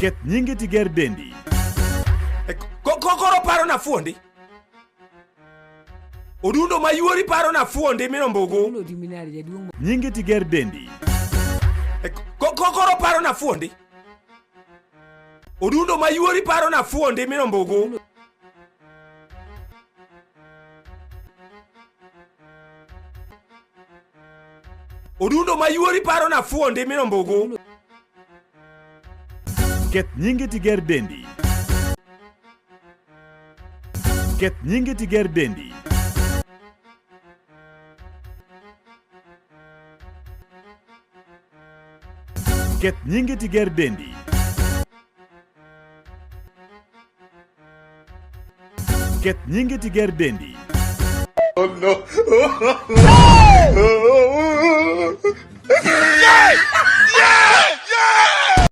Ket nyingi tiger dendi. Koro paro na fuondi. Odundo ma yuori paro na fuondi mino mbugu. Nyingi tiger dendi. Koro paro na fuondi. Odundo ma yuori paro na fuondi mino mbugu. Odundo ma yuori paro na fuondi mino mbugu. Ket nyingi tiger dendi. Ket nyingi tiger dendi. Ket nyingi tiger dendi. Ket nyingi tiger dendi. Oh no.